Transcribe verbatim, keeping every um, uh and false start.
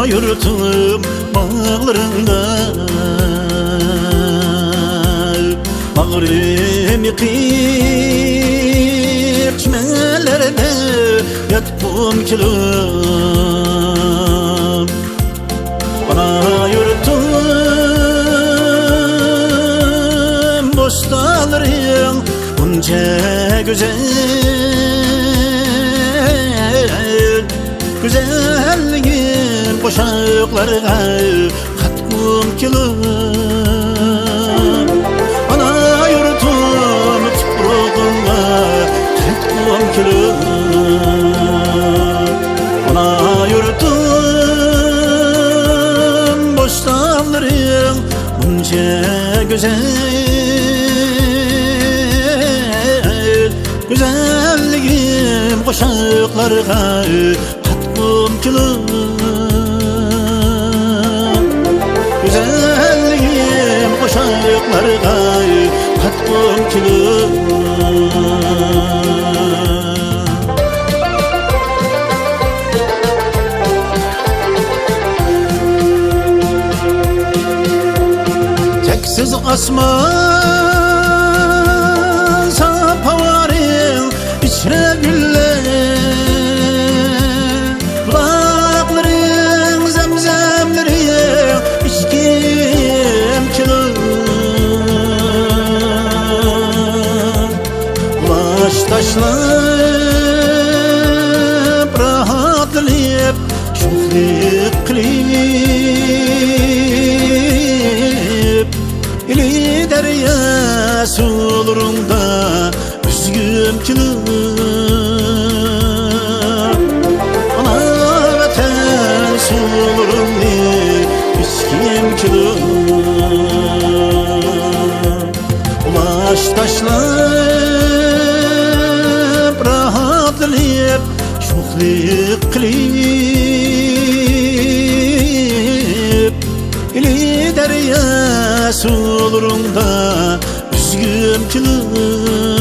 يۇرتۇم باغلىرىڭدا باغرىم يېقىپ، چىمەنلەردە ياتقۇم كېلىپ. ئانا يۇرتۇم بوستانلىرىڭ بۇنچە گۈزەل، گۈزەللىكىم قوشاقلارغا قاتقۇم كېلىپ. ئانا يۇرتۇم تۇپرىقىڭغا قاتقۇم كېلىپ. ئانا يۇرتۇم بوستانلىرىڭ بۇنچە گۈزەل، گۈزەللىكىم قوشاقلارغا قاتقۇم كېلىپ. گۈزەللىكىم قوشاقلارغا قاتقۇم كېلىپ. چەكسىز ئاسمان، ساپ ھاۋارىڭ، ئىچرە گۈللەر، بۇلاقلىرىڭ، زەمزەملىرىڭ ئىچكۈم كېلىپ. قۇلاچ تاشلاپ، راھەتلىنىپ، شوخلۇق قىلىپ، ئىلى دەريا سۇلىرىڭدا ئۈزگۈم كېلىپ. ئانا ۋەتەن سۇلىرىڭنى ئىچكۈم كېلىپ. قۇلاچ تاشلاپ، راھەتلىنىپ، شوخلۇق قىلىپ، ئىلى دەريا سۇلىرىڭدا ئۈزگۈم كېلىپ.